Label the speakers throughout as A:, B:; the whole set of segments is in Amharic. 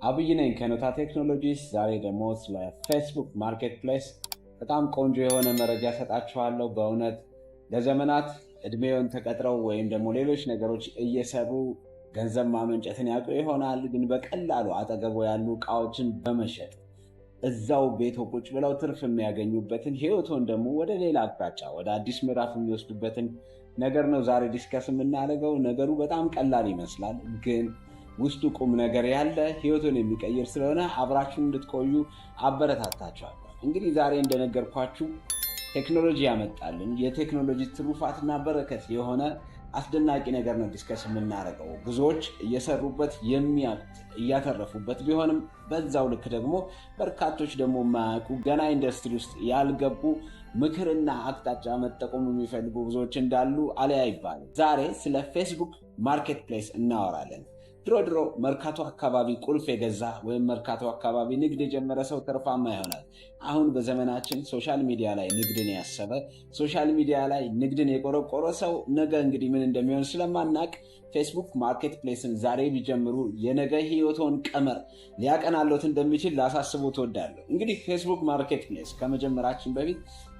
A: አብይ ነኝ ከኖታ ቴክኖሎጂስ። ዛሬ ደግሞ ስለ Facebook Marketplace በጣም ቆንጆ የሆነ መረጃ ሰጣችኋለሁ። በእውነት ለዘመናት እድሜውን ተቀጥረው ወይም ደግሞ ሌሎች ነገሮች እየሰሩ ገንዘብ ማመንጨትን ያውቁ ይሆናል። ግን በቀላሉ አጠገቡ ያሉ እቃዎችን በመሸጥ እዛው ቤቶ ቁጭ ብለው ትርፍ የሚያገኙበትን፣ ህይወቶን ደግሞ ወደ ሌላ አቅጣጫ፣ ወደ አዲስ ምዕራፍ የሚወስዱበትን ነገር ነው ዛሬ discuss የምናደርገው። ነገሩ በጣም ቀላል ይመስላል፣ ግን ውስጡ ቁም ነገር ያለ፣ ህይወቱን የሚቀይር ስለሆነ አብራችሁን እንድትቆዩ አበረታታችኋለሁ። እንግዲህ ዛሬ እንደነገርኳችሁ ቴክኖሎጂ ያመጣልን የቴክኖሎጂ ትሩፋትና በረከት የሆነ አስደናቂ ነገር ነው discuss የምናደርገው። ብዙዎች እየሰሩበት የሚያውቁት፣ እያተረፉበት ቢሆንም በዛው ልክ ደግሞ በርካቶች ደግሞ የማያውቁ፣ ገና ኢንዱስትሪ ውስጥ ያልገቡ፣ ምክርና አቅጣጫ መጠቆም የሚፈልጉ ብዙዎች እንዳሉ አለያ ይባላል። ዛሬ ስለ Facebook Marketplace እናወራለን። ድሮ ድሮ መርካቶ አካባቢ ቁልፍ የገዛ ወይም መርካቶ አካባቢ ንግድ የጀመረ ሰው ትርፋማ ይሆናል። አሁን በዘመናችን social media ላይ ንግድን ያሰበ፣ social media ላይ ንግድን የቆረቆረ ሰው ነገ እንግዲህ ምን እንደሚሆን ስለማናቅ Facebook Marketplace ን ዛሬ ቢጀምሩ የነገ ህይወቶን ቀመር ሊያቀናሎት እንደሚችል ላሳስቦት እወዳለሁ። እንግዲህ Facebook Marketplace ከመጀመራችን በፊት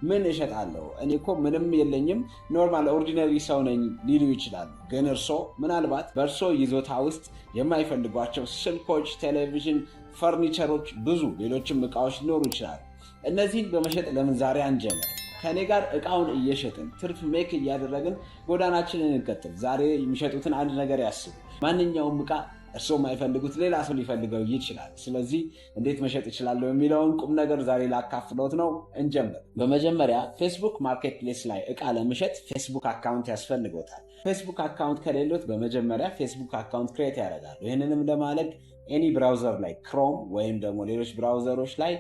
A: ምን እሸጣለሁ? እኔ እኮ ምንም የለኝም፣ normal ordinary ሰው ነኝ ሊሉ ይችላሉ። ግን እርሶ ምናልባት በእርሶ ይዞታ ውስጥ የማይፈልጓቸው ስልኮች፣ ቴሌቪዥን፣ ፈርኒቸሮች፣ ብዙ ሌሎችም እቃዎች ሊኖሩ ይችላሉ። እነዚህን በመሸጥ ለምን ዛሬ አንጀምር? ከእኔ ጋር እቃውን እየሸጥን ትርፍ make እያደረግን ጎዳናችንን እንቀጥል። ዛሬ የሚሸጡትን አንድ ነገር ያስቡ። ማንኛውም እቃ እርስዎ የማይፈልጉት ሌላ ሰው ሊፈልገው ይችላል። ስለዚህ እንዴት መሸጥ እችላለሁ የሚለውን ቁም ነገር ዛሬ ላካፍሎት ነው። እንጀምር። በመጀመሪያ Facebook Marketplace ላይ እቃ ለመሸጥ Facebook account ያስፈልጎታል። Facebook account ከሌሎት በመጀመሪያ Facebook account create ያደርጋሉ። ይህንንም ለማድረግ any browser ላይ፣ Chrome ወይም ደግሞ ሌሎች browser ኦች ላይ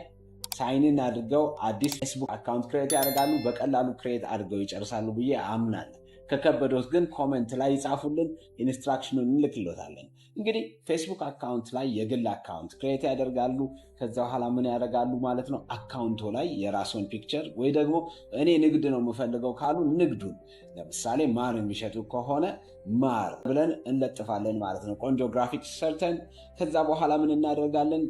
A: sign in አድርገው አዲስ Facebook account create ያደርጋሉ። በቀላሉ create አድርገው ይጨርሳሉ ብዬ አምናለሁ። ከከበዶት ግን comment ላይ ይጻፉልን፣ instruction ኑን እንልክሎታለን። እንግዲህ Facebook account ላይ የግል account create ያደርጋሉ። ከዛ በኋላ ምን ያደርጋሉ ማለት ነው? Account ኦ ላይ የራስዎን picture ወይ ደግሞ እኔ ንግድ ነው የምፈልገው ካሉ ንግዱን፣ ለምሳሌ ማር የሚሸጡ ከሆነ ማር ብለን እንለጥፋለን ማለት ነው። ቆንጆ ግራፊክስ ሰርተን ከዛ በኋላ ምን እናደርጋለን?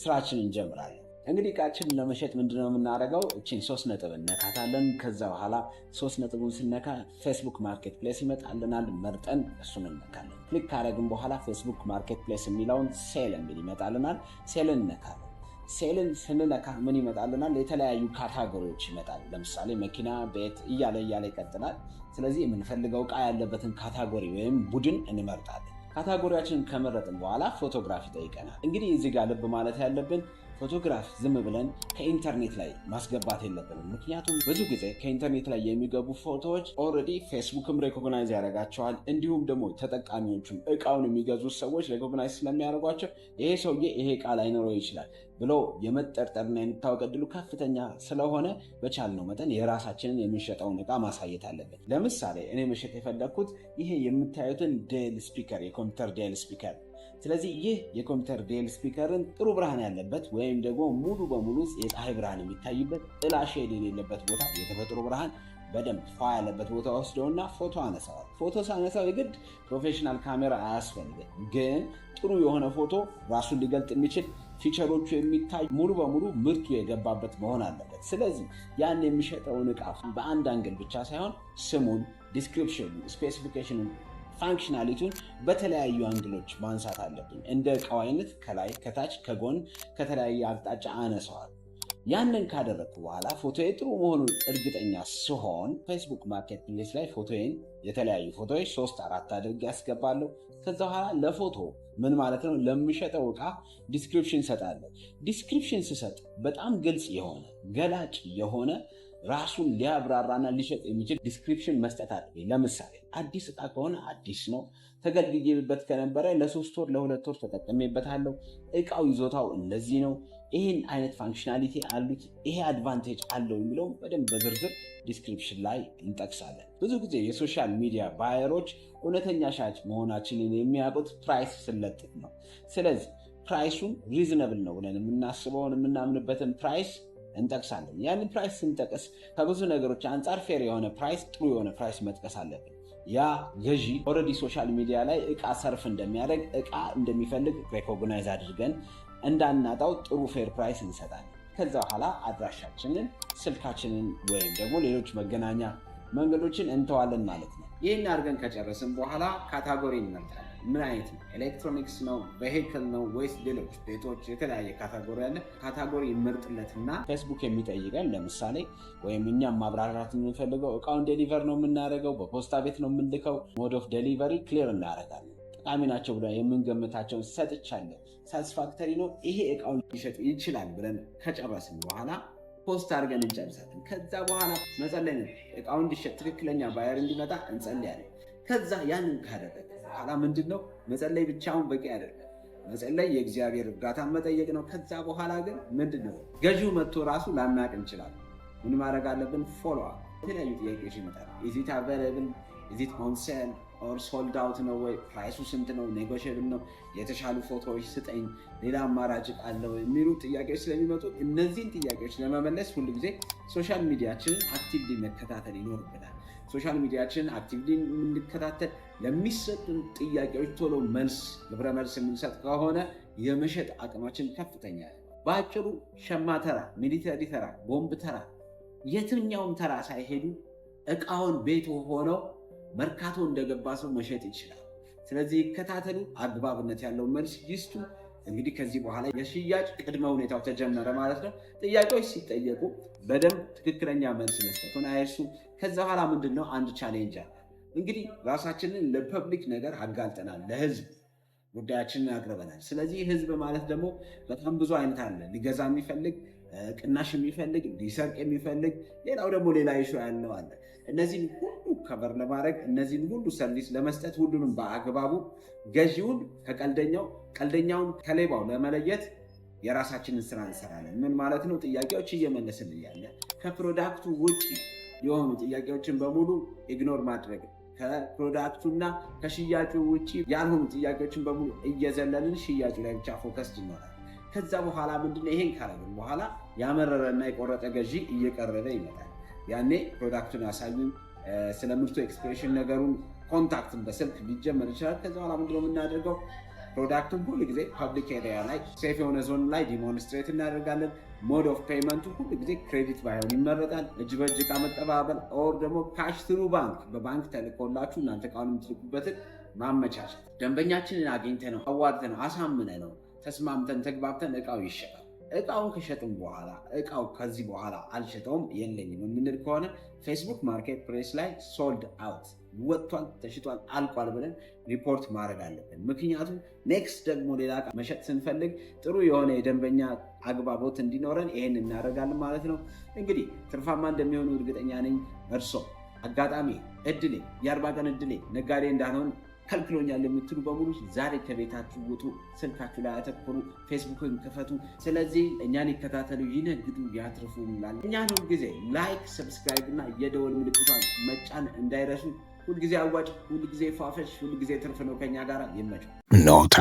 A: ስራችንን እንጀምራለን። እንግዲህ እቃችንን ለመሸጥ ምንድነው የምናደርገው? እችን ሶስት ነጥብ እነካታለን። ከዛ በኋላ ሶስት ነጥቡን ስነካ Facebook Marketplace ይመጣልናል። መርጠን እሱን እነካለን። Click ካደረግን በኋላ Facebook Marketplace የሚለውን sell የሚል ይመጣልናል። Sell ን እነካለን። Sell ን ስንነካ ምን ይመጣልናል? የተለያዩ category ዎች ይመጣል። ለምሳሌ መኪና፣ ቤት እያለ እያለ ይቀጥላል። ስለዚህ የምንፈልገው እቃ ያለበትን category ወይም ቡድን እንመርጣለን። Category ያችንን ከመረጥን በኋላ ፎቶግራፍ ይጠይቀናል። እንግዲህ እዚህ ጋር ልብ ማለት ያለብን ፎቶግራፍ ዝም ብለን ከኢንተርኔት ላይ ማስገባት የለብንም። ምክንያቱም ብዙ ጊዜ ከኢንተርኔት ላይ የሚገቡ ፎቶዎች already Facebook ም recognize ያደርጋቸዋል። እንዲሁም ደግሞ ተጠቃሚዎቹም፣ እቃውን የሚገዙ ሰዎች recognize ስለሚያደርጓቸው ይሄ ሰውዬ ይሄ እቃ ላይኖረው ይችላል ብሎ የመጠርጠርና የመታወቅ ዕድሉ ከፍተኛ ስለሆነ በቻልነው መጠን የራሳችንን የሚሸጠውን እቃ ማሳየት አለብን። ለምሳሌ እኔ መሸጥ የፈለግኩት ይሄ የምታዩትን Dell speaker፣ የኮምፒውተር Dell speaker። ስለዚህ ይህ የኮምፒውተር Dell speaker ን ጥሩ ብርሃን ያለበት ወይም ደግሞ ሙሉ በሙሉ የፀሐይ ብርሃን የሚታይበት፣ ጥላ shade የሌለበት ቦታ፣ የተፈጥሮ ብርሃን በደንብ ፏ ያለበት ቦታ ወስደውና ፎቶ አነሳዋል። ፎቶ ሳነሳው የግድ professional ካሜራ አያስፈልግም፣ ግን ጥሩ የሆነ ፎቶ፣ ራሱን ሊገልጥ የሚችል፣ feature ኦቹ የሚታይ፣ ሙሉ በሙሉ ምርቱ የገባበት መሆን አለበት። ስለዚህ ያን የሚሸጠውን እቃ በአንድ angle ብቻ ሳይሆን ስሙን፣ description ኑ፣ specification ኑን፣ functionality ውን በተለያዩ angle ኦች ማንሳት አለብኝ። እንደ እቃው አይነት ከላይ፣ ከታች፣ ከጎን፣ ከተለያየ አቅጣጫ አነሳዋል። ያንን ካደረግኩ በኋላ ፎቶዬ ጥሩ መሆኑን እርግጠኛ ስሆን Facebook Marketplace ላይ ፎቶዬን፣ የተለያዩ ፎቶዎች ሶስት አራት አድርጌ ያስገባለሁ። ከዛ በኋላ ለፎቶ ምን ማለት ነው ለሚሸጠው እቃ description እሰጣለሁ። Description ስሰጥ በጣም ግልጽ የሆነ፣ ገላጭ የሆነ፣ ራሱን ሊያብራራና ሊሸጥ የሚችል description መስጠት አለብኝ። ለምሳሌ አዲስ እቃ ከሆነ አዲስ ነው፣ ተገልግዬበት ከነበረ ለ3 ወር ለ2 ወር ተጠቅሜበታለሁ፣ እቃው ይዞታው እንደዚህ ነው፣ ይህን አይነት functionality አሉት፣ ይሄ advantage አለው የሚለው በደንብ በዝርዝር description ላይ እንጠቅሳለን። ብዙ ጊዜ የ social media buyer ኦች እውነተኛ ሻጭ መሆናችንን የሚያውቁት price ስንለጥፍ ነው። ስለዚህ price ኡን reasonable ነው ብለን የምናስበውን፣ የምናምንበትን price እንጠቅሳለን። ያንን price ስንጠቅስ ከብዙ ነገሮች አንጻር fair የሆነ price፣ ጥሩ የሆነ price መጥቀስ አለብን። ያ ገዢ already social media ላይ እቃ surf እንደሚያደርግ፣ እቃ እንደሚፈልግ recognize አድርገን እንዳናጣው ጥሩ fair price እንሰጣለን። ከዛ በኋላ አድራሻችንን፣ ስልካችንን ወይም ደግሞ ሌሎች መገናኛ መንገዶችን እንተዋለን ማለት ነው። ይህን አድርገን ከጨረስን በኋላ category እንመርጣለን። ምን አይነት ነው? ኤሌክትሮኒክስ ነው፣ vehicle ነው ወይስ ሌሎች ቤቶች? የተለያየ category አለ። Category እንመርጥለትና ፌስቡክ የሚጠይቀን ለምሳሌ ወይም እኛም ማብራራት የምንፈልገው እቃውን deliver ነው የምናደርገው፣ በፖስታ ቤት ነው የምንልከው፣ mode of delivery clear እናደርጋለን። ጠቃሚ ናቸው ብለን የምንገምታቸውን ሰጥቻለሁ፣ satisfactory ነው፣ ይሄ እቃውን ሊሸጥ ይችላል ብለን ከጨረስን በኋላ post አድርገን እንጨርሳለን። ከዛ በኋላ መጸለይ ነው። እቃውን እንዲሸጥ፣ ትክክለኛ buyer እንዲመጣ እንጸልያለን። ከዛ ያንን ካደረገ በኋላ ምንድን ነው? መጸለይ ብቻውን በቂ አይደለም። መጸለይ የእግዚአብሔር እርዳታ መጠየቅ ነው። ከዛ በኋላ ግን ምንድን ነው? ገዢው መጥቶ ራሱ ላናቅ እንችላለን። ምን ማድረግ አለብን? Follow up። የተለያዩ ጥያቄዎች ይመጣል። Is it available? Is it on sale or sold out ነው ወይ? Price ኡ ስንት ነው? Negotiable ነው? የተሻሉ ፎቶዎች ስጠኝ፣ ሌላ አማራጭ አለው የሚሉ ጥያቄዎች ስለሚመጡ እነዚህን ጥያቄዎች ለመመለስ ሁሉ ጊዜ social media ችንን actively መከታተል ይኖርብናል። Social media ችንን actively የምንከታተል፣ ለሚሰጡን ጥያቄዎች ቶሎ መልስ፣ ግብረ መልስ የምንሰጥ ከሆነ የመሸጥ አቅማችን ከፍተኛ ነው። በአጭሩ ሸማ ተራ፣ ሚሊተሪ ተራ፣ ቦምብ ተራ፣ የትኛውም ተራ ሳይሄዱ እቃውን ቤት ሆነው መርካቶ እንደገባ ሰው መሸጥ ይችላል። ስለዚህ ይከታተሉ፣ አግባብነት ያለው መልስ ይስጡ። እንግዲህ ከዚህ በኋላ የሽያጭ ቅድመ ሁኔታው ተጀመረ ማለት ነው። ጥያቄዎች ሲጠየቁ በደንብ ትክክለኛ መልስ መስጠቱን አይርሱ። ከዛ በኋላ ምንድን ነው? አንድ challenge አለ። እንግዲህ ራሳችንን ለ public ነገር አጋልጠናል፣ ለህዝብ ጉዳያችንን አቅርበናል። ስለዚህ ህዝብ ማለት ደግሞ በጣም ብዙ አይነት አለ። ሊገዛ የሚፈልግ፣ ቅናሽ የሚፈልግ፣ ሊሰርቅ የሚፈልግ፣ ሌላው ደግሞ ሌላ issue ያለው አለ። እነዚህን ሁሉ cover ለማድረግ፣ እነዚህን ሁሉ service ለመስጠት፣ ሁሉንም በአግባቡ ገዢውን ከቀልደኛው፣ ቀልደኛውን ከሌባው ለመለየት የራሳችንን ስራ እንሰራለን። ምን ማለት ነው? ጥያቄዎች እየመለስን እያለ ከ product ኡ ውጭ የሆኑ ጥያቄዎችን በሙሉ ignore ማድረግ፣ ከ product ኡና ከሽያጩ ውጭ ያልሆኑ ጥያቄዎችን በሙሉ እየዘለልን ሽያጩ ላይ ብቻ focus ይኖራል። ከዛ በኋላ ምንድነው? ይሄን ካረግን በኋላ ያመረረና የቆረጠ ገዢ እየቀረበ ይመጣል። ያኔ product ኡን ያሳዩን፣ ስለ ምርቱ expression ነገሩን፣ contact ን በስልክ ሊጀመር ይችላል። ከዛ በኋላ ምንድነው የምናደርገው? Product ኡን ሁሉ ጊዜ public area ላይ፣ safe የሆነ ዞን ላይ demonstrate እናደርጋለን። Mode of payment ኡ ሁሉ ጊዜ credit ባይሆን ይመረጣል። እጅ በእጅ እቃ መቀባበል or ደግሞ cash through bank፣ በባንክ ተልኮላችሁ እናንተ እቃውን የምትልኩበትን ማመቻቸት። ደንበኛችንን አግኝተነው፣ አዋርተነው፣ አሳምነነው፣ ተስማምተን ተግባብተን እቃው ይሸጣል። እቃውን ከሸጥን በኋላ እቃው ከዚህ በኋላ አልሸጠውም፣ የለኝም የምንል ከሆነ Facebook Marketplace ላይ sold out፣ ወጥቷል፣ ተሽጧል፣ አልቋል ብለን ሪፖርት ማድረግ አለብን። ምክንያቱም next ደግሞ ሌላ እቃ መሸጥ ስንፈልግ ጥሩ የሆነ የደንበኛ አግባቦት እንዲኖረን ይሄን እናደርጋለን ማለት ነው። እንግዲህ ትርፋማ እንደሚሆኑ እርግጠኛ ነኝ። እርሶ አጋጣሚ እድሌ፣ የ40 ቀን እድሌ ነጋዴ እንዳልሆን ከልክሎኛል የምትሉ በሙሉ ዛሬ ከቤታችሁ ውጡ፣ ስልካችሁ ላይ አተኩሩ፣ ፌስቡክን ክፈቱ። ስለዚህ እኛን ይከታተሉ፣ ይነግዱ፣ ያትርፉ እንላለን። እኛን ሁልጊዜ like፣ subscribe እና የደወል ምልክቷን መጫን እንዳይረሱ። ሁልጊዜ አዋጭ፣ ሁልጊዜ ፏፈሽ፣ ሁልጊዜ ትርፍ ነው። ከኛ ጋር ይመቸው።
B: ኖታ።